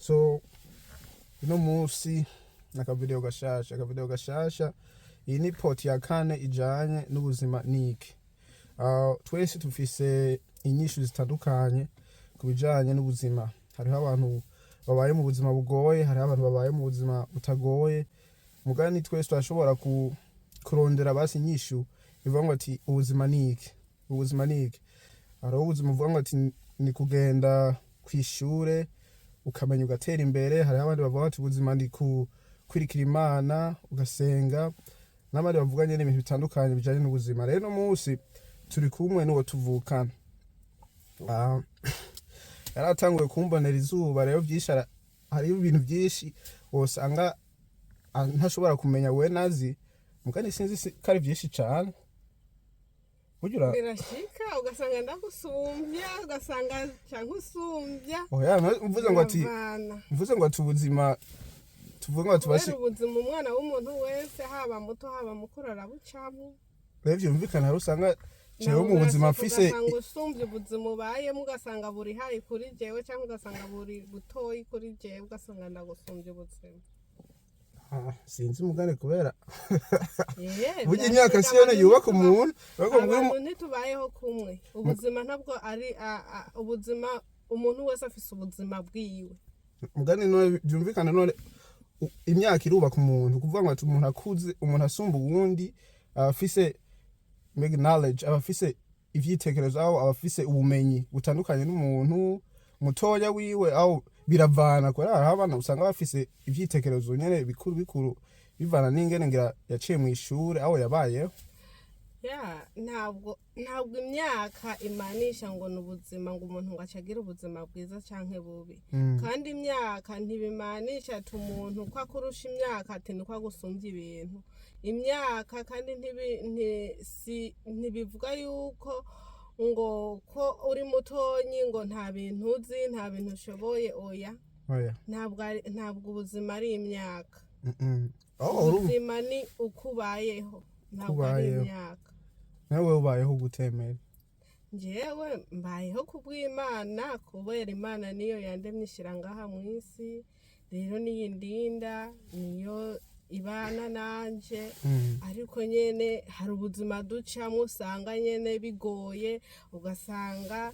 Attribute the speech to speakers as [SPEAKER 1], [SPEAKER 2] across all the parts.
[SPEAKER 1] So uno munsi nakavideo gashasha, akavideo gashasha. Iyi ni part ya kane ijanye n'ubuzima niki. Twese tufise inyishu zitandukanye ku bijanye n'ubuzima. Hariho abantu babaye mu buzima bugoye, hariho abantu babaye mu buzima butagoye. Mugani twese turashobora kurondera basi inyishu ivuga ngo ati ubuzima ni iki, ubuzima ni iki. Hariho ubuzima buvuga ngo ati ni kugenda kw'ishure ukamenya ugatera imbere. Hariho abandi bavuga ati ubuzima ni kwirikira Imana ugasenga, n'abandi bavuga nyene ibintu bitandukanye bijanye n'ubuzima. Rero uno munsi turi kumwe n'uwo tuvukana. Yaratanguye kumbonera izuba. Rero vyinshi hariho ibintu vyinshi wosanga ntashobora kumenya we nazi mugani, sinzi ko ari vyinshi cane burya
[SPEAKER 2] Birashika ugasanga ndagusumbya, ugasanga canke usumbya.
[SPEAKER 1] Oya, mvuze ngo ati
[SPEAKER 2] Biravana.
[SPEAKER 1] Mvuze ngo ati ubuzima, tuvuge ngo ati basi
[SPEAKER 2] Kubera ubuzima umwana w'umuntu wese, haba muto haba mukuru, arabucamwo.
[SPEAKER 1] Rero vyumvikana, hari usanga jewe
[SPEAKER 2] Nawe
[SPEAKER 1] mu buzima
[SPEAKER 2] urashika
[SPEAKER 1] mfise
[SPEAKER 2] ugasanga usumbya ubuzima ubayemo, ugasanga buri hayi kuri jewe, cyangwa ugasanga buri butoyi kuri jewe, ugasanga ndagusumbya ubuzima.
[SPEAKER 1] Sinzi mugane kubera burya
[SPEAKER 2] Birashika.
[SPEAKER 1] Imyaka siyone
[SPEAKER 2] Abantu
[SPEAKER 1] yubaka umuntu, ariko mbwira
[SPEAKER 2] Abantu ntitubayeho kumwe. Ubuzima ntabwo ari ubuzima, umuntu wese afise ubuzima bwiwe.
[SPEAKER 1] Mugani none byumvikana none imyaka irubaka umuntu, kuvuga ngo ati umuntu akuze, umuntu asumba uwundi, aba afise mbega knowledge, aba afise ivyitekerezo, aho aba afise ubumenyi butandukanye n'umuntu mutoya wiwe. Aho biravana kubera hariho abana usanga bafise ivyitekerezo nyene bikuru bikuru, bivana n'ingene ngira yaciye mw'ishure, aho yabayeho.
[SPEAKER 2] Ya, ntabwo imyaka imanisha ngo ni ubuzima, ngo umuntu ngo acagira ubuzima bwiza canke bubi. Kandi imyaka ntibimanisha ati umuntu ko akurusha imyaka ati niko agusumbya ibintu. Imyaka kandi ntibivuga yuko ngo ko uri mutonyi ngo nta bintu uzi, nta bintu ushoboye, oya.
[SPEAKER 1] Oya.
[SPEAKER 2] Ntabwo ubuzima ari imyaka.
[SPEAKER 1] Oh, urumva.
[SPEAKER 2] Ubuzima ni uko ubayeho, ntabwo ari
[SPEAKER 1] Ubayeho.
[SPEAKER 2] imyaka.
[SPEAKER 1] Nawe ubayeho gutemera?
[SPEAKER 2] Njyewe mbayeho kubw'Imana, kubera Imana niyo yandemye ishyira ngaha mu isi. Rero niyo indinda, niyo ibana nanje. Ariko nyene hari ubuzima ducamo usanga nyene bigoye, ugasanga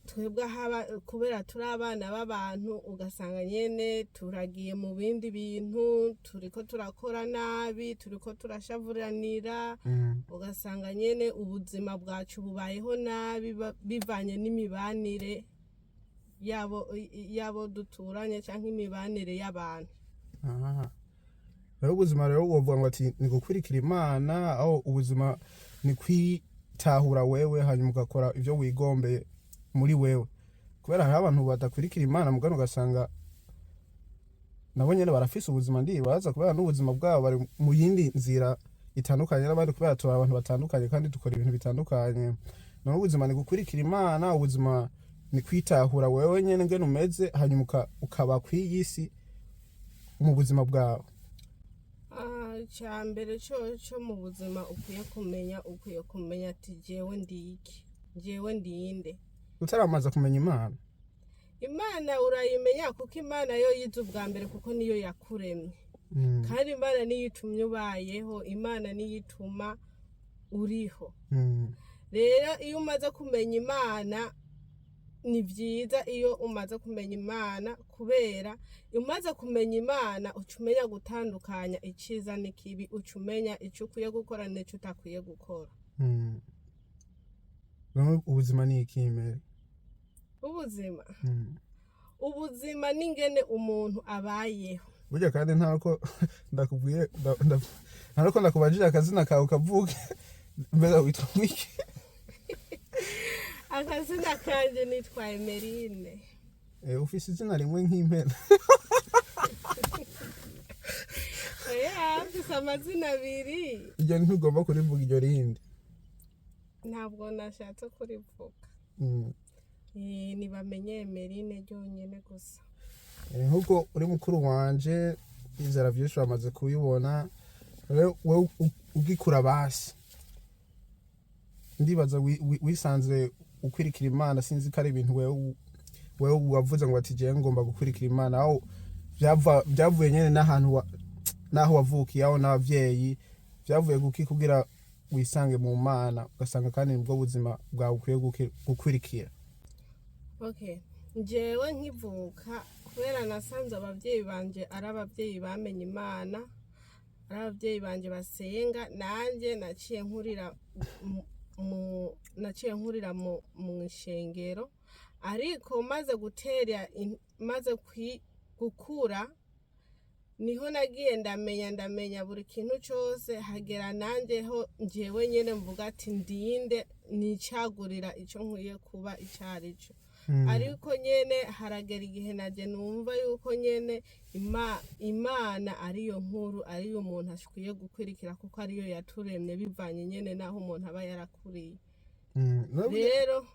[SPEAKER 2] twebwe haba kubera turi abana b'abantu, ugasanga nyene turagiye mu bindi bintu, turiko turakora nabi, turiko turashavuranira. Ugasanga nyene ubuzima bwacu bubayeho nabi bivanye n'imibanire yabo duturanye cyangwa imibanire y'abantu.
[SPEAKER 1] Aha. Rero ubuzima rero wovuga ngo ati ni gukurikira Imana, aho ubuzima ni kwitahura wewe, hanyuma ugakora ivyo wigombeye muri wewe, kubera hariho abantu badakurikira Imana mugano ugasanga nabo nyene barafise ubuzima, ndibaza kubera n'ubuzima bwabo bari mu yindi nzira itandukanye n'abandi, kubera turi abantu batandukanye kandi dukora ibintu bitandukanye. Naho ubuzima ni gukurikira Imana, ubuzima ni kwitahura wewe nyene ngene umeze, hanyuma ukaba kw'iyi si mu buzima bwawe.
[SPEAKER 2] Icya mbere cyo mu buzima ukwiye kumenya, ukwiye kumenya ati jewe ndi iki, jewe ndi inde?
[SPEAKER 1] Utaramaza kumenya Imana?
[SPEAKER 2] Imana urayimenya, kuko Imana yo yize ubwa mbere, kuko niyo yakuremye. Kandi Imana niyo itumye ubayeho, Imana niyo ituma uriho. Rero iyo umaze kumenya Imana ni byiza. Iyo umaze kumenya Imana, kubera iyo umaze kumenya Imana uca umenya gutandukanya icyiza n'ikibi, uca umenya icyo ukwiye gukora n'icyo utakwiye gukora.
[SPEAKER 1] None ubuzima ni iki, Mary?
[SPEAKER 2] Ubuzima, ubuzima n'ingene umuntu abayeho.
[SPEAKER 1] Burya kandi ntako ndakubwiye, ntako ndakubajije akazina kawe kavuge. Mbega witwa mwiki?
[SPEAKER 2] Akazina kanje nitwa Emerine.
[SPEAKER 1] Ufise izina rimwe nk'impene.
[SPEAKER 2] Oya, mfise amazina abiri.
[SPEAKER 1] Iryo ntugomba kurivuga, iryo rindi.
[SPEAKER 2] Ntabwo nashatse kurivuga. Nibamenye Emerine ryonyene gusa.
[SPEAKER 1] Nkuko uri mukuru wanje, izera vyinshi bamaze kubibona. Rero wewe ugikura basi ndibaza wisanze ukwirikira Imana, sinzi ko ari ibintu wewe Wewe wavuze ngo ati jewe ngomba gukurikira Imana, aho byavuye nyene n'ahantu n'aho wavukiye, aho n'abavyeyi, byavuye guki kugira wisange mu Mana, ugasanga kandi nibwo buzima bwawe ukwiye gukurikira?
[SPEAKER 2] Okay, njyewe nkivuka, kubera nasanze ababyeyi banje ari ababyeyi bamenye Imana, ari ababyeyi banje basenga, nanjye naciye nkurira mu ishengero. Ariko maze gutera maze gukura, niho nagiye ndamenya buri kintu cyose, hagera nanjye ho njyewe nyine mvuga ati ndinde nicagurira icyo nkwiye kuba icyo ari cyo. Ariko nyene haragera igihe naje numva yuko nyene Imana ariyo nkuru, ariyo umuntu akwiye gukurikira, kuko ariyo yaturemye, bivanye nyene n'aho umuntu aba yarakuriye. Rero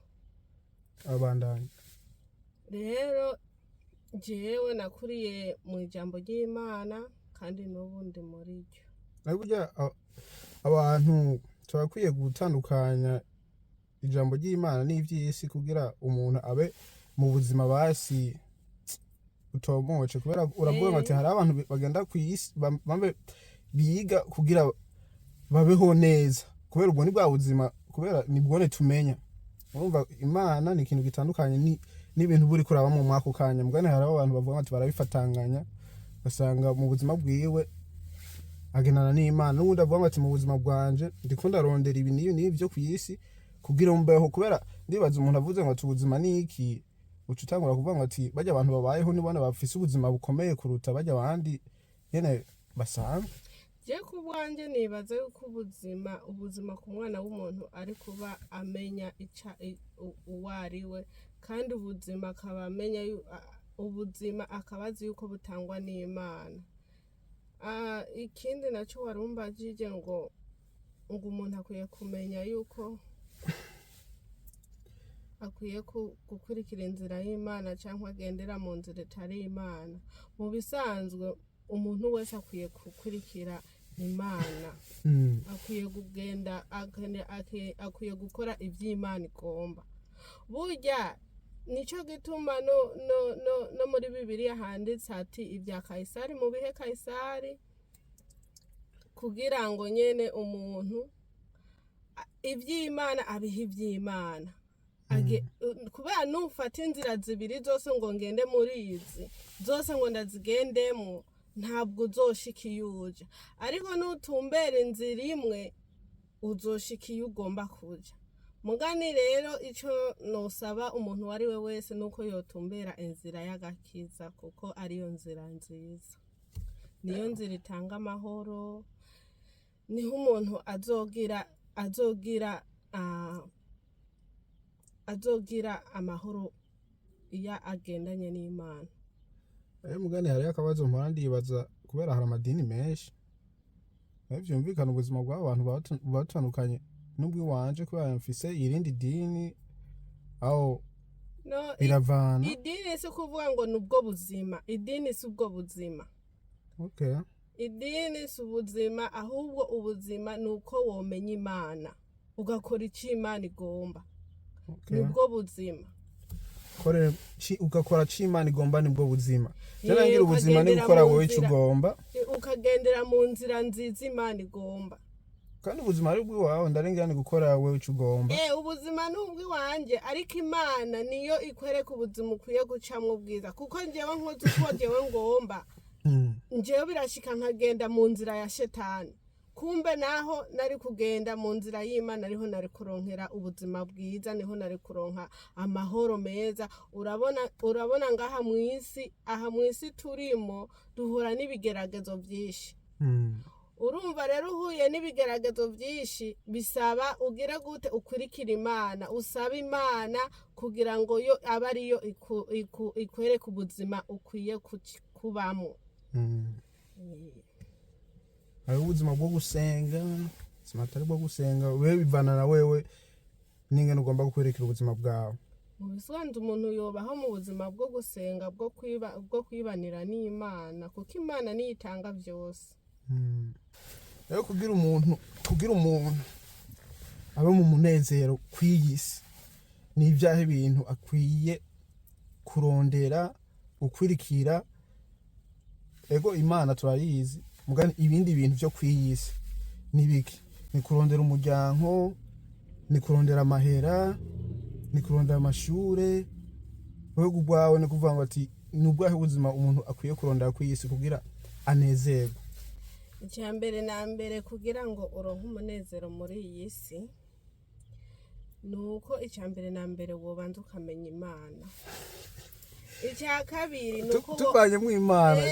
[SPEAKER 1] Abandanya.
[SPEAKER 2] Rero jewe nakuriye mu ijambo ry'Imana, kandi n'ubu ndi muri ryo.
[SPEAKER 1] Ariko burya abantu turakwiye gutandukanya ijambo ry'Imana n'ivy'isi, kugira umuntu abe mu buzima basi utomoce, kubera uravuga ngo ati hari abantu bagenda kw'isi bambe biga kugira babeho neza, kubera ubwo ni bwa buzima, kubera nibwone tumenya. Urumva, Imana ni ikintu gitandukanye n'ibintu buri kuraba mu mwaka kanya. Mugani hari abantu bavuga ati barabifatanganya, ugasanga mu buzima bwiwe agendana n'Imana, n'ubundi avuga ati mu buzima bwanje ndiko ndarondera ibi n'ibi n'ibi byo kw'isi kugira mbeho. Kubera ndibaza umuntu avuze ngo ati ubuzima ni iki, uca utangura kuvuga ngo ati barya abantu babayeho nibona bafise ubuzima bukomeye kuruta barya abandi nyene basanzwe.
[SPEAKER 2] Je ku bwanjye nibaza yuko ubuzima ku mwana w'umuntu ari kuba amenya ica uwo ari we, kandi ubuzima akaba amenya ubuzima akaba azi yuko butangwa n'Imana. Ikindi nacyo warumbajije ngo umuntu akwiye kumenya yuko akwiye gukurikira inzira y'Imana cyangwa agendera mu nzira itari Imana. Mu bisanzwe umuntu wese akwiye gukurikira Imana. Akwiye kugenda akwiye gukora iby'Imana igomba. Burya nicyo gituma no muri Bibiliya handitse ati ibya Kayisari mu bihe Kayisari, kugira ngo nyene umuntu iby'Imana abihe iby'Imana. Kubera nufata inzira zibiri zose ngo ngende muri izi zose ngo ndazigendemo, ntabwo uzoshika iyo uja. Ariko nutumbera inzira imwe, uzoshika iyo ugomba kuja. Mugani rero ico nosaba umuntu uwo ari we wese nuko yotumbera inzira y'agakiza, kuko ariyo nzira nziza, niyo nzira itanga amahoro, niho umuntu azogira amahoro iyo agendanye n'Imana.
[SPEAKER 1] Mugani hariyo akabazo mpora ndibaza, kubera hari amadini menshi. Vyumvikana ubuzima bw'abo bantu buba butandukanye n'ubw'iwanje, kubera mfise irindi dini aho
[SPEAKER 2] No,
[SPEAKER 1] biravana.
[SPEAKER 2] Idini si ukuvuga ngo ni ubwo buzima. Idini si ubwo buzima. Idini si ubuzima, ahubwo ubuzima ni uko womenya Imana, ugakora icyo Imana igomba. Nibwo buzima.
[SPEAKER 1] Ugakora co Imana igomba, nibwo buzima. Je nangira ubuzima ni
[SPEAKER 2] ukagendera
[SPEAKER 1] gukora
[SPEAKER 2] mu
[SPEAKER 1] wowe ico
[SPEAKER 2] nzira.
[SPEAKER 1] ugomba.
[SPEAKER 2] Ukagendera mu nzira nziza Imana igomba.
[SPEAKER 1] Kandi ubuzima ari ubw'iwawe, ndarengira ni gukora wowe ico ugomba.
[SPEAKER 2] Ubuzima ni ubw'iwanje, ariko Imana niyo ikwereka ubuzima ukwiye gucamwo bwiza, kuko njyewe nkoze uko njyewe ngomba, njyewe birashika nkagenda mu nzira ya shetani. Kumbe naho nari kugenda mu nzira y'Imana, ariho nari kuronkera ubuzima bwiza, niho nari kuronka amahoro meza. Urabona ngaha mu isi, aha mu isi turimo, duhura n'ibigeragezo byinshi. Urumva rero uhuye n'ibigeragezo byinshi, bisaba ugire gute? Ukurikira Imana, usaba Imana kugira ngo yo abe ariyo ikwereke ubuzima ukwiye kubamo.
[SPEAKER 1] Hariho ubuzima bwo gusenga, ubuzima atari bwo gusenga. Wewe bivana na wewe n'ingene ugomba gukurikira ubuzima bwawe.
[SPEAKER 2] Mu bisanzwe umuntu yobaho mu buzima bwo gusenga, bwo kwibanira n'Imana, kuko Imana niyo itanga byose.
[SPEAKER 1] Rero kugira umuntu abe mu munezero kw'iyi si, ni ibyahe bintu akwiye Kurondera gukwirikira ego Imana turayizi, mugani ibindi bintu vyo kwiyisi ni biki? Ni kurondera umuryango, ni kurondera amahera, ni kurondera amashure. Wewe ubwawe ni kuvuga ngo ati ni ubwahe buzima umuntu akwiye kurondera kwiyisi kugira anezerwe?
[SPEAKER 2] Icya mbere na mbere, kugira ngo uronke umunezero muri iyi si, ni uko icya mbere na mbere wobanza ukamenya Imana. Icya kabiri ni uko
[SPEAKER 1] Tuvanyemwo Imana.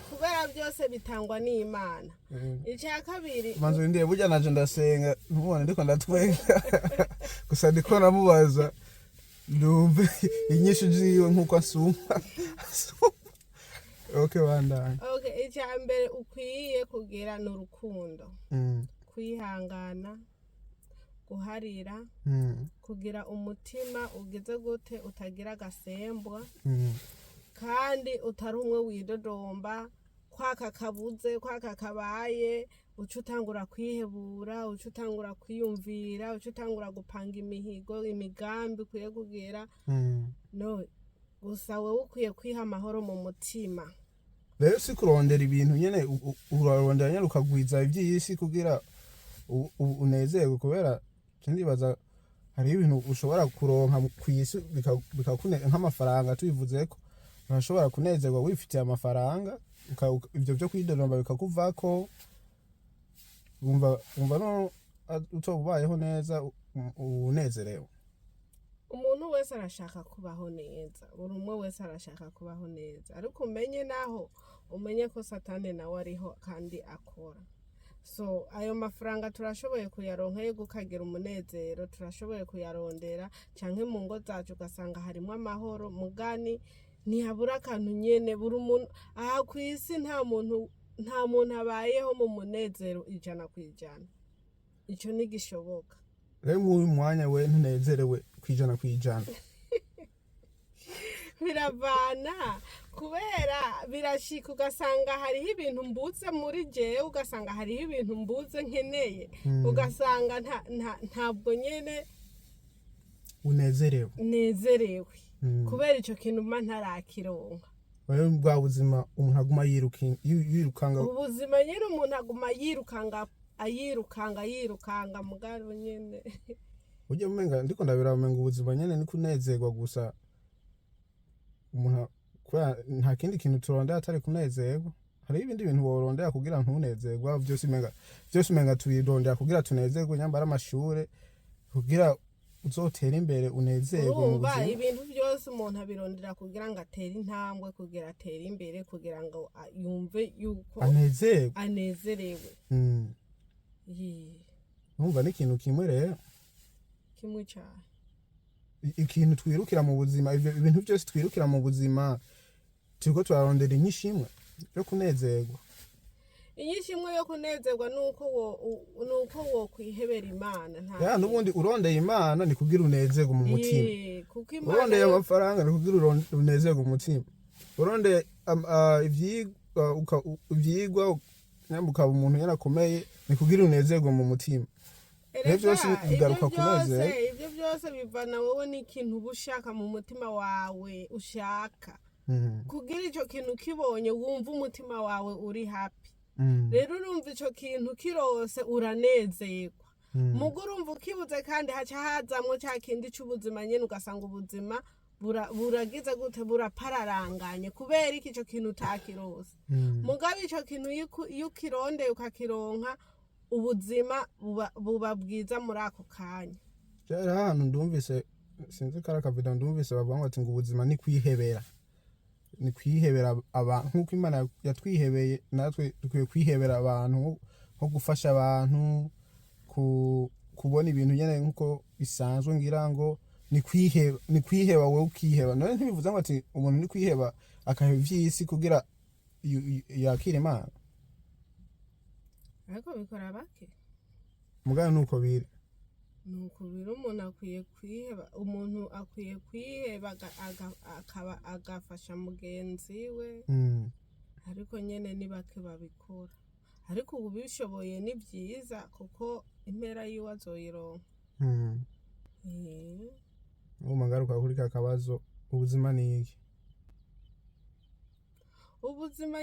[SPEAKER 2] Kubera byose bitangwa n'Imana. Icya kabiri
[SPEAKER 1] Manzu ndiye, burya naje ndasenga, ntubone ndiko ndatwenga gusa, ndiko namubaza ndumve inyishu ziwe nkuko asuma asuma. Okay, bandanye.
[SPEAKER 2] Okay, icya mbere ukwiye kugira ni urukundo, kwihangana, guharira, kugira umutima ugize gute, utagira agasembwa, kandi utari umwe widodomba kwaka kabuze, kwaka kabaye, uca utangura kwihebura, uca utangura kwiyumvira, uca utangura gupanga imihigo, imigambi ukwiye kugira. No gusa wowe ukwiye kwiha amahoro mu mutima.
[SPEAKER 1] Rero si kurondera ibintu nyene, urarondera nyene ukagwiza ivy'isi kugira unezerwe, kubera je ndibaza hariho ibintu ushobora kuronka kw'isi nk'amafaranga tubivuzeko, urashobora kunezerwa wifitiye amafaranga, ivyo vyo kwidodomba bikakuvako, wumva no utoba ubayeho neza, unezerewe.
[SPEAKER 2] Umuntu wese arashaka kubaho neza, buri umwe wese arashaka kubaho neza, ariko umenye naho umenye ko Satani nawe ariho kandi akora. So ayo mafaranga turashoboye kuyaronka yo ukagira umunezero, turashoboye kuyarondera, canke mu ngo zacu ugasanga harimo amahoro, mugani ntihabura akantu nyene. Buri muntu aha ku isi, nta muntu abayeho mu munezero 100%, ico ntigishoboka.
[SPEAKER 1] Rero mw'uyu mwanya we ntunezerewe 100%?
[SPEAKER 2] Biravana, kubera birashika ugasanga hariho ibintu mbuze muri jewe, ugasanga hariho ibintu mbuze nkeneye, ugasanga ntabwo nyene
[SPEAKER 1] unezerewe.
[SPEAKER 2] Nezerewe kubera ico kintu mba ntarakironka.
[SPEAKER 1] Rero bwa buzima umuntu aguma yirukanga.
[SPEAKER 2] Ubuzima nyene umuntu aguma yirukanga, ayirukanga, yirukanga, mugabo nyene.
[SPEAKER 1] Ujya umenga ndiko ndabira, umenga ubuzima nyene ni kunezerwa gusa umuntu, kubera nta kindi kintu turondera atari kunezerwa. Hariho ibindi bintu worondera kugira ntunezerwa? Vyose umenga tubirondera kugira tunezerwe, nyambara amashure kugira uzotere imbere, unezerwe mu
[SPEAKER 2] Urumva,
[SPEAKER 1] buzima.
[SPEAKER 2] ibintu byose umuntu abirondera kugira ngo atere intambwe, kugira atere imbere, kugira ngo yumve yuko
[SPEAKER 1] anezerwe.
[SPEAKER 2] Anezerewe. Yee.
[SPEAKER 1] Numva ni ikintu kimwe rero.
[SPEAKER 2] Kimwe cyane.
[SPEAKER 1] Ikintu twirukira mu buzima, ivyo ibintu byose twirukira mu buzima, turiko turarondera inyishu imwe yo kunezerwa.
[SPEAKER 2] Inyishu imwe yo kunezerwa nuko wo kwihebera Imana, nta
[SPEAKER 1] Ya, n'ubundi urondeye Imana ni kugira unezerwe mu mutima.
[SPEAKER 2] Yee, kuko Imana
[SPEAKER 1] Urondeye amafaranga ni kugira unezerwe mu mutima. Urondeye ivyigwa nyamba ukaba umuntu yarakomeye, ni kugira unezerwe mu mutima.
[SPEAKER 2] Erega,
[SPEAKER 1] Rero vyose bigaruka
[SPEAKER 2] ibyo byose
[SPEAKER 1] kunezerwa.
[SPEAKER 2] Ibyo byose bivana wowe n'ikintu uba ushaka mu mutima wawe ushaka, kugira ico kintu kibonye wumva umutima wawe uri happy. Rero urumva ico kintu kirose uranezerwa, mugo urumva ukibuze kandi haca hazamwo ca kindi c'ubuzima nyene, ugasanga ubuzima buragize gute, burapararanganye kubera iki? Ico kintu utakirose. Mugabo ico kintu iyo ukirondeye ukakironka, ubuzima buba bwiza muri ako kanya.
[SPEAKER 1] Rero ahantu ndumvise, sinzi ko ari akavido ndumvise, bavuga ngo ati ngo ubuzima ni kwihebera, ni kwihebera abantu nk'uko Imana yatwihebeye, natwe dukwiye kwihebera abantu, nko gufasha abantu kubona ibintu nyene nk'uko bisanzwe. Ngira ngo ni kwiheba, ni kwiheba wowe ukiheba. None ntibivuze ngo ati umuntu ni kwiheba, akaheba ivy'isi kugira yakire Imana?
[SPEAKER 2] Ariko bikora bake.
[SPEAKER 1] Mugabo nuko biri.
[SPEAKER 2] Nuko rero umuntu akwiye kwiheba akaba agafasha mugenzi we. Ariko nyene ni bake babikora, ariko ubu bishoboye ni byiza kuko impera yiwe azoyironka.
[SPEAKER 1] Nguma ngaruka kuri ka kabazo. Ubuzima ni iki?
[SPEAKER 2] Ubuzima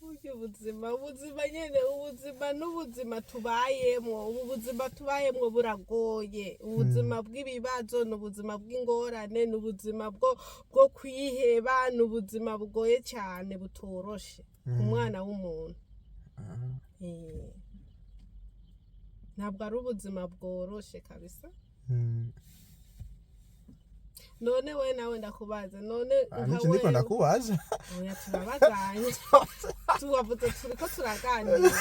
[SPEAKER 2] burya ubuzima nyene, ubuzima n'ubuzima tubayemwo, ubu buzima tubayemwo buragoye. Ubuzima bw'ibibazo ni ubuzima bw'ingorane, ni ubuzima bwo kwiheba, ni ubuzima bugoye cyane butoroshe ku mwana w'umuntu. Ntabwo ari ubuzima bworoshe kabisa. None we nawe ndakubaza none
[SPEAKER 1] Ah,
[SPEAKER 2] nka
[SPEAKER 1] nico ndiko
[SPEAKER 2] wewe-
[SPEAKER 1] ndakubaza.
[SPEAKER 2] Oya, turabazanye, tuwavuze turiko turaganira.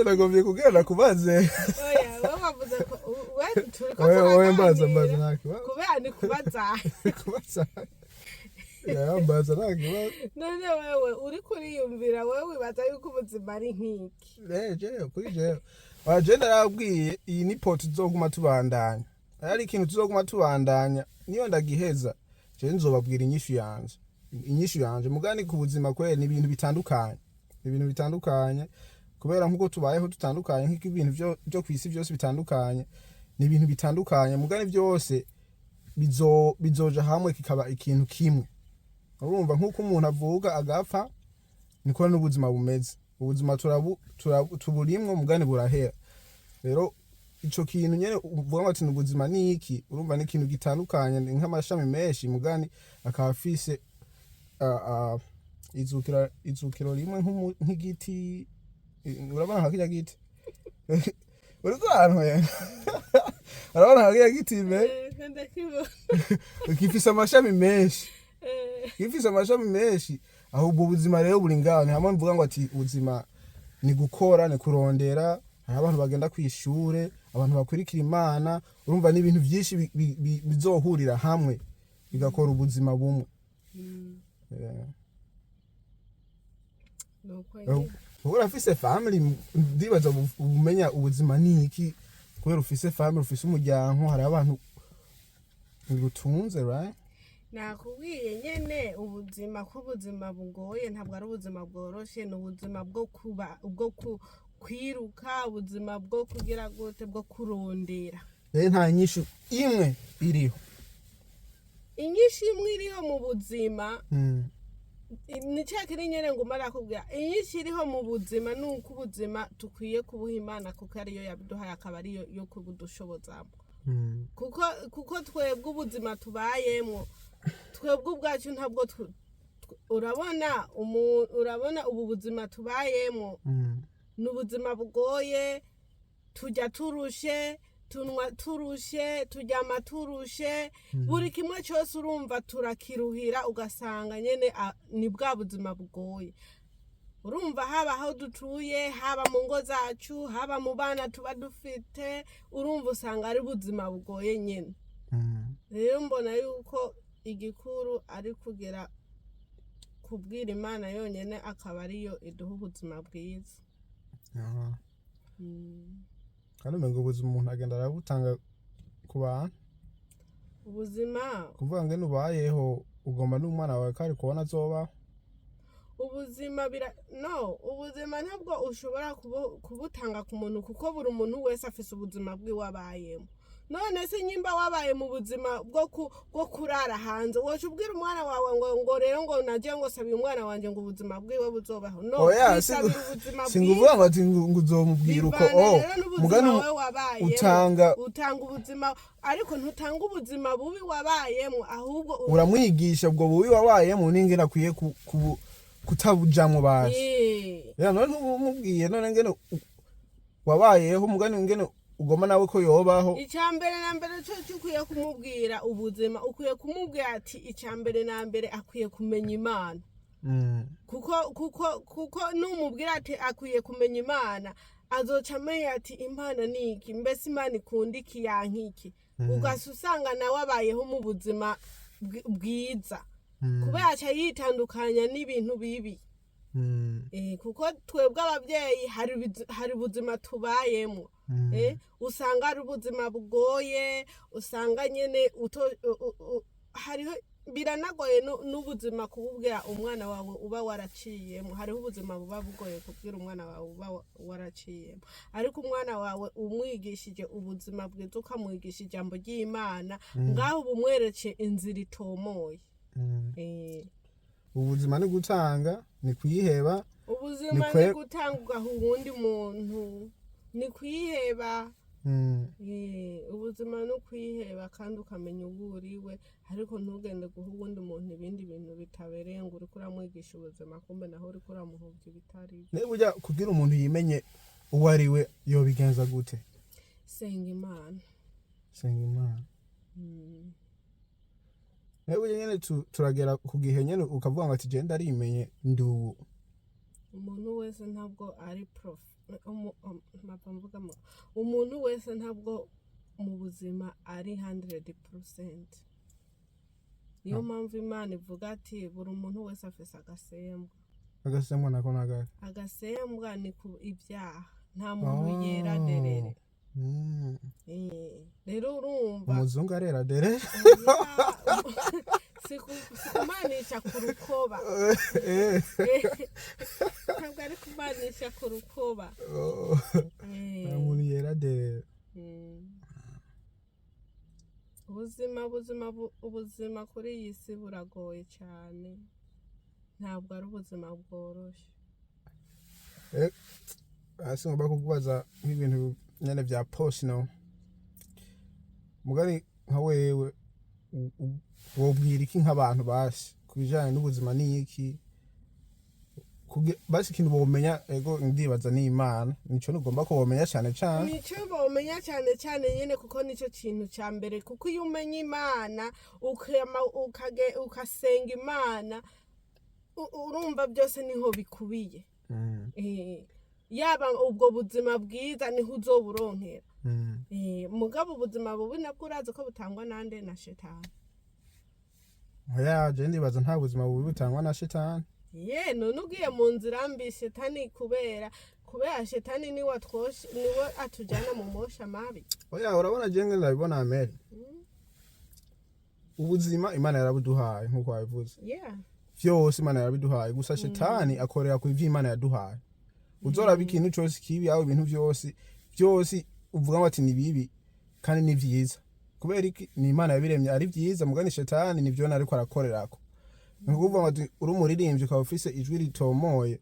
[SPEAKER 1] Nagombye kugira ndakubaze.
[SPEAKER 2] Oya, wowe wavuze ko we turiko
[SPEAKER 1] Oya, mbaza, mbaza.
[SPEAKER 2] turaganira.
[SPEAKER 1] Nta kibazo.
[SPEAKER 2] Kubera ni kubazanya.
[SPEAKER 1] Kubaza. Ya, mbaza, nta kibazo.
[SPEAKER 2] None wewe uriko uriyumvira, wewe wibaza yuko ubuzima ari nk'iki?
[SPEAKER 1] Jewe, kuri jewe, je narabwiye, iyi ni poti tuzoguma tubandanya, ari ikintu tuzoguma tubandanya. Niyo ndagiheza, je nzobabwira inyishu yanje mugani ku buzima. Kweri ni ibintu bitandukanye, ibintu bitandukanye, kubera nkuko tubayeho tutandukanye, nk'uko ibintu byo kw'isi byose bitandukanye, ni ibintu bitandukanye mugani byose bizoja hamwe kikaba ikintu kimwe. Urumva, nk'uko umuntu avuga agapfa, niko n'ubuzima bumeze. Ubuzima tuburimwo mugani burahera. Rero ico kintu nyene uvuga ngo ati ubuzima ni iki, urumva ni ikintu gitandukanye, ni nk'amashami menshi mugani akaba afise izukiro rimwe, nk'igiti. Urabona nka kirya giti uriko ahantu, urabona nka kirya giti me
[SPEAKER 2] Ndakibona.
[SPEAKER 1] gifise amashami menshi. Gifise amashami menshi. Ahubwo ubuzima rero buri ngaho, ni hamwe mvuga ngo ati ubuzima ni gukora, ni kurondera. Hari abantu bagenda kw'ishure, abantu bakurikira Imana. Urumva ni ibintu byinshi bizohurira hamwe bigakora ubuzima bumwe.
[SPEAKER 2] Nuko nyene.
[SPEAKER 1] Wowe urafise family, ndibaza umenya ubuzima ni iki, kubera ufise family, ufise umuryango, hari abantu bigutunze, right?
[SPEAKER 2] Nakubwiye nyene ubuzima, ko ubuzima bugoye, ntabwo ari ubuzima bworoshe. Ni ubuzima bwo kuba, bwo kwiruka, ubuzima bwo kugira gute, bwo kurondera.
[SPEAKER 1] Rero nta nyishu imwe iriho.
[SPEAKER 2] Inyishu imwe iriho mu buzima, ni cya kiri nyene nguma arakubwira, inyishu iriho mu buzima ni uko ubuzima dukwiye kubuha Imana, kuko ariyo yabiduhaye, akaba ariyo yo kubudushobozamo. Kuko twebwe ubuzima tubayemwo, twebwe ubwacu ntabwo urabona urabona ubu buzima tubayemwo ni ubuzima bugoye. Tujya turushe, tunywa turushe, turyama turushe, buri kimwe cyose urumva turakiruhira, ugasanga nyene ni bwa buzima bugoye. Urumva, haba aho dutuye, haba mu ngo zacu, haba mu bana tuba dufite, urumva usanga ari ubuzima bugoye nyene. Rero mbona yuko igikuru ari kugera kubwira Imana yonyine, akaba ariyo iduha ubuzima bwiza.
[SPEAKER 1] Kandi umengo ubuzima umuntu agenda arabutanga ku bantu.
[SPEAKER 2] Ubuzima.
[SPEAKER 1] Kuvuga ngo ubayeho, ugomba n'umwana wawe ko ari kubona azobaho.
[SPEAKER 2] Ubuzima bira no ubuzima ntabwo ushobora kubutanga ku muntu, kuko buri muntu wese afise ubuzima bwiwe abayemo. None se nyimba wabaye mu buzima bwo kurara hanze, woca ubwira umwana wawe ngo rero ngo naje ngo sabiye umwana wanje ngo ubuzima bwiwe buzobaho? No
[SPEAKER 1] Oya,
[SPEAKER 2] kwisabira ubuzima
[SPEAKER 1] singuvuga ngo ati ngo uzomubwira uko.
[SPEAKER 2] Bivana
[SPEAKER 1] Oh,
[SPEAKER 2] rero n'ubuzima
[SPEAKER 1] mugani
[SPEAKER 2] wowe wabayemo.
[SPEAKER 1] Utanga
[SPEAKER 2] Utanga ubuzima, ariko ntutanga ubuzima bubi wabayemo, ahubwo
[SPEAKER 1] uramwigisha ubwo bubi wabayemo n'ingene akwiye kutabujamwo basi. Ya, none ntumubwiye none ngene wabayeho, mugani ngene ugomba nawe ko yobaho.
[SPEAKER 2] Icya mbere na mbere cyo ukwiye kumubwira ubuzima, ukwiye kumubwira ati icya mbere na mbere akwiye kumenya Imana. Kuko numubwira ati akwiye kumenya Imana, azoca amenya ati Imana ni iki, mbese Imana ikunda iki, yanka iki, ugasa usanga nawe abayeho mu buzima bwiza, kubera aca yitandukanya n'ibintu bibi. Kuko twebwe ababyeyi hari ubuzima tubayemo. Usanga ari ubuzima bugoye, usanga nyene uto hariho Biranagoye n'ubuzima kububwira umwana wawe uba waraciyemo. Hariho ubuzima buba bugoye kubwira umwana wawe uba waraciyemo, ariko umwana wawe umwigishije ubuzima bwiza, ukamwigisha ijambo ry'Imana, ngaho uba umwereke inzira itomoye.
[SPEAKER 1] Ubuzima ni gutanga, ni kwiheba.
[SPEAKER 2] Ubuzima ni gutanga ugaha uwundi muntu, ni kwiheba. Ubuzima ni ukwiheba kandi ukamenya uwo uriwe, ariko ntugende guha uwundi muntu ibindi bintu bitabereye ngo uriko uramwigisha ubuzima, kumbe naho uriko uramuhuvya ibitari byo.
[SPEAKER 1] Niba ujya kugira umuntu yimenye uwo ari we, yobigenza gute?
[SPEAKER 2] Senga Imana.
[SPEAKER 1] Senga Imana. Niba ujya nyene turagera ku gihe nyene ukavuga ngo ati je ndarimenye, ndi ubu.
[SPEAKER 2] Umuntu wese ntabwo ari prof mpava mvuga umuntu wese ntabwo mu buzima ari 100%. Niyo mpamvu Imana ivuga ati buri muntu wese afise agasembwa.
[SPEAKER 1] Agasembwa nako nagake?
[SPEAKER 2] Agasembwa ni ku ibyaha, nta muntu yera derere. Rero urumva
[SPEAKER 1] Umuzungu arera derere.
[SPEAKER 2] Oya, si kumanisha ku rukoba, ntabwo ari kumanisha ku rukoba.
[SPEAKER 1] Oh, nta muntu yera derere.
[SPEAKER 2] Ubuzima kuri iyi si buragoye cyane, ntabwo ari ubuzima bworoshye.
[SPEAKER 1] Hasi ngomba kukubaza nk'ibintu nyene vya personal. Mugani nka wewe wobwira iki nk'abantu basi ku bijanye n'ubuzima? Ni iki basi ikintu bomenya? Ego, ndibaza ni Imana, nico nugomba ko bomenya cane cane.
[SPEAKER 2] Nicyo bomenya cyane cyane nyine, kuko nicyo kintu cya mbere, kuko iyo umenya Imana ukasenga Imana, urumva byose niho bikubiye. Yaba ubwo buzima bwiza niho uzoburonkera. Mugabo ubuzima bubi nabwo urazi ko butangwa nande? Na Shetani.
[SPEAKER 1] Oya, je ndibaza nta buzima bubi butangwa na Shetani.
[SPEAKER 2] Ye, none ugiye mu nzira mbi, Shetani, kubera Shetani niwe atwoshe, niwe atujyana mu mosha mabi.
[SPEAKER 1] Oya, urabona je ngene ndabibona, Ameri, ubuzima Imana yarabuduhaye nkuko wabivuze. Vyose Imana yarabiduhaye, gusa Shetani akorera ku ivyo Imana yaduhaye. Uzoraba ikintu cose kibi aho, ibintu vyose vyose uvuga ngo ati ni bibi kandi ni vyiza. Kubera iki? Ni Imana yabiremye ari vyiza, mugani Shetani nivyo ariko arakorerako. Ni ukuvuga ngo ati uri umuririmbyi ukaba ufise ijwi ritomoye,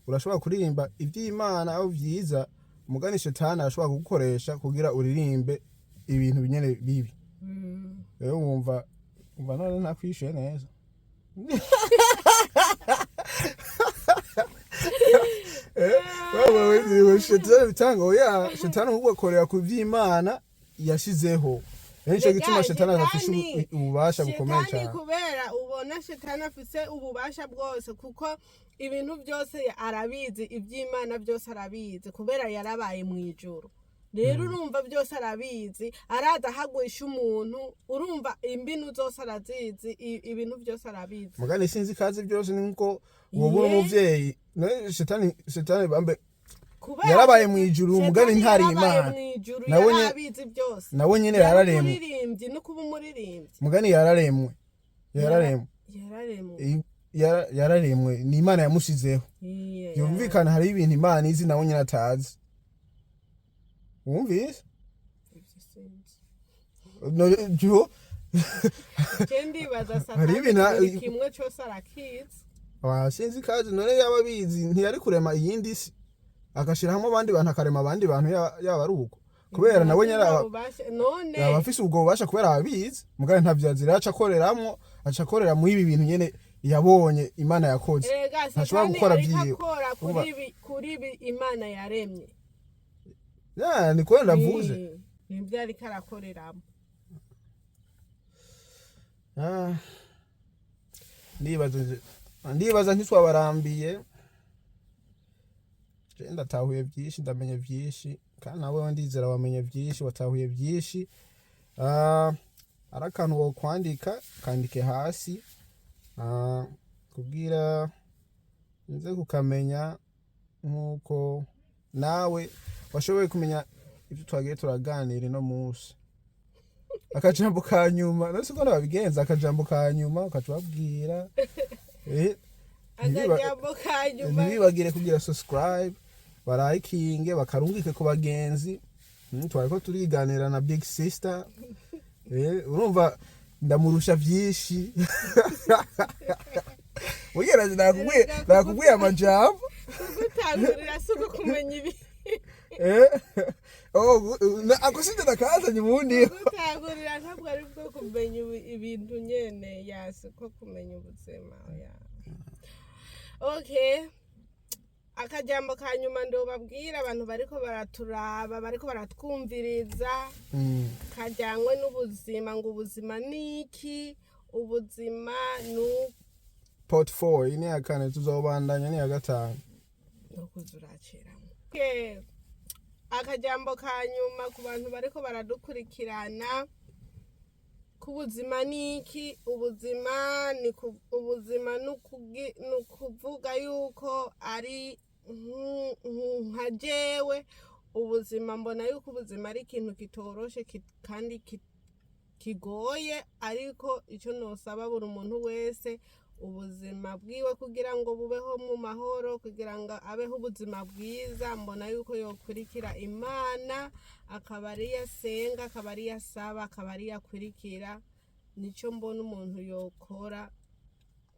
[SPEAKER 1] urashobora kuririmba ivy'Imana aho vyiza, mugani Shetani arashobora kugukoresha kugira uririmbe ibintu nyene bibi. Rero wumva none ntakwishuye neza. Wewe Shetani bitanga, oya, Shetani ahubwo akorera ku vy'Imana yashizeho. Rero nico gituma
[SPEAKER 2] Rega,
[SPEAKER 1] Shetani adafise ububasha bukomeye
[SPEAKER 2] Shetani
[SPEAKER 1] cane.
[SPEAKER 2] Kubera ubona Shetani afise ububasha bwose, kuko ibintu byose arabizi, iby'Imana byose arabizi, kubera yarabaye mu ijuru. Rero urumva byose arabizi, araza ahagwisha umuntu. Urumva imbinu zose arazizi, ibintu byose arabizi.
[SPEAKER 1] Mugani sinzi kazi byose, ni nkuko wobura umuvyeyi. None Shetani bambe
[SPEAKER 2] Kubera
[SPEAKER 1] yarabaye mu ijuru, mugani
[SPEAKER 2] Shetani
[SPEAKER 1] ntari
[SPEAKER 2] yarabaye
[SPEAKER 1] Imana.
[SPEAKER 2] mu ijuru,
[SPEAKER 1] Nawe
[SPEAKER 2] yarabizi byose.
[SPEAKER 1] Nawe nyene
[SPEAKER 2] Yari
[SPEAKER 1] yararemwe.
[SPEAKER 2] umuririmbyi, no kuba umuririmbyi.
[SPEAKER 1] Mugani yararemwe, yararemwe.
[SPEAKER 2] Yararemwe.
[SPEAKER 1] Yararemwe, ni Imana yamushizeho. Yumvikana hariho ibintu Imana izi nawe nyene atazi, wumvise?
[SPEAKER 2] Ivyo sinzi.
[SPEAKER 1] Jo.
[SPEAKER 2] Je ndibaza
[SPEAKER 1] Hari
[SPEAKER 2] Satani
[SPEAKER 1] ibintu
[SPEAKER 2] buri kimwe cyose arakizi.
[SPEAKER 1] Wa, sinzi kazi. None yaba abizi, ntiyari kurema iyindi si agashirahamwe abandi bantu, akarema abandi bantu, yaba ari uko kubera nawe nyene
[SPEAKER 2] None
[SPEAKER 1] yaba afise ubwo bubasha kubera ababizi, mugabo ntavyo azira, aca akoreramwo, aca akorera muri ibi bintu nyene yabonye Imana yakoze.
[SPEAKER 2] Erega
[SPEAKER 1] Ntashobora
[SPEAKER 2] Satani
[SPEAKER 1] gukora
[SPEAKER 2] ariko
[SPEAKER 1] vyiwe.
[SPEAKER 2] akora
[SPEAKER 1] Urumva?
[SPEAKER 2] kuri ibi Imana yaremye.
[SPEAKER 1] Ya, ni kubera ndavuze.
[SPEAKER 2] Nibyo ariko arakoreramo.
[SPEAKER 1] Ah. Ndibaza ntitwabarambiye. Je ndatahuye byinshi, ndamenye byinshi, kandi nawe ndizera wamenye byinshi, watahuye byinshi. Ah, ari akantu wokwandika, kandike hasi, kubwira nze kukamenya nk'uko nawe washoboye kumenya ibyo twagiye turaganira ino munsi. Akajambo ka nyuma none siko babigenza, akajambo ka nyuma ukaca ubabwira.
[SPEAKER 2] Akajambo ka nyuma.
[SPEAKER 1] Ntibibagire kugira subscribe, barayikinge, bakarungike ku bagenzi. Twariko turiganira na big sister. Urumva ndamurusha vyinshi. Ugeraje nakubwiye amajambo.
[SPEAKER 2] Kugutangurira si uko kumenya ibi.
[SPEAKER 1] Oh, ako sivyo nakazanye ubundi.
[SPEAKER 2] Kugutangurira ntabwo ari bwo kumenya ibintu nyene, yasi ko kumenya ubuzima, oya. Okay, akajambo ka nyuma ndobabwira abantu bariko baraturaba, bariko baratwumviriza, kajyanywe n'ubuzima, ngo ubuzima ni iki? Ubuzima ni
[SPEAKER 1] Part 4, iyi ni iya kane, tuzobandanya n'iya gatanu.
[SPEAKER 2] Ukuza uraciramo. Okay. Akajambo ka nyuma ku bantu bariko baradukurikirana ku buzima ni iki? Ubuzima ni ubuzima ni ukuvuga yuko ari nka jewe ubuzima, mbona yuko ubuzima ari ikintu kitoroshe kandi kigoye, ariko icyo nosaba buri muntu wese, ubuzima bwiwe kugira ngo bubeho mu mahoro, kugira ngo abeho ubuzima bwiza, mbona yuko yokurikira Imana, akaba ariyo asenga, akaba ariyo asaba, akaba ariyo akurikira. Nicyo mbona umuntu yokora.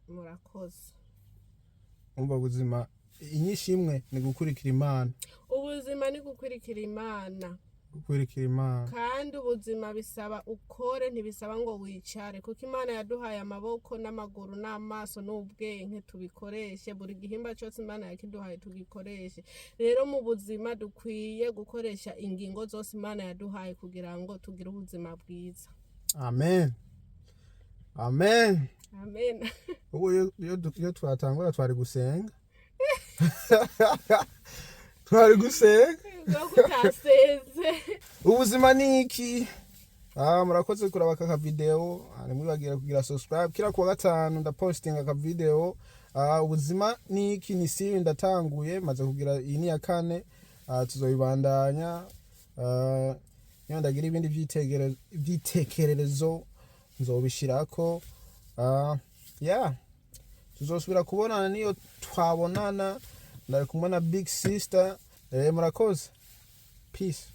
[SPEAKER 2] Murakoze.
[SPEAKER 1] Umva, ubuzima, inyishu imwe ni gukurikira Imana.
[SPEAKER 2] Ubuzima ni gukurikira Imana.
[SPEAKER 1] Gukurikira Imana.
[SPEAKER 2] Kandi ubuzima bisaba ukore, ntibisaba ngo wicare, kuko Imana yaduhaye amaboko n'amaguru n'amaso n'ubwenge, tubikoreshe. Buri gihimba cyose Imana yakiduhaye, tugikoreshe. Rero mu buzima dukwiye gukoresha ingingo zose Imana yaduhaye kugira ngo tugire ubuzima bwiza.
[SPEAKER 1] Amen, amen.
[SPEAKER 2] Amen.
[SPEAKER 1] Ubu iyo twatangura twari gusenga.
[SPEAKER 2] Bwo kutaseze.
[SPEAKER 1] Ubuzima ni iki? Murakoze kuraba aka video. Ntimwibagire kugira subscribe. Kila kuwa gatanu ndapostinga aka video. Ubuzima ni iki ni série ndatanguye, maze kugira iyi ni ya kane. Tuzoyibandanya. Niyo ndagira ibindi vyitekererezo nzobishirako. Yeah, tuzosubira kubonana niyo twabonana. Ndari kumwe na big sister. Murakoze, peace.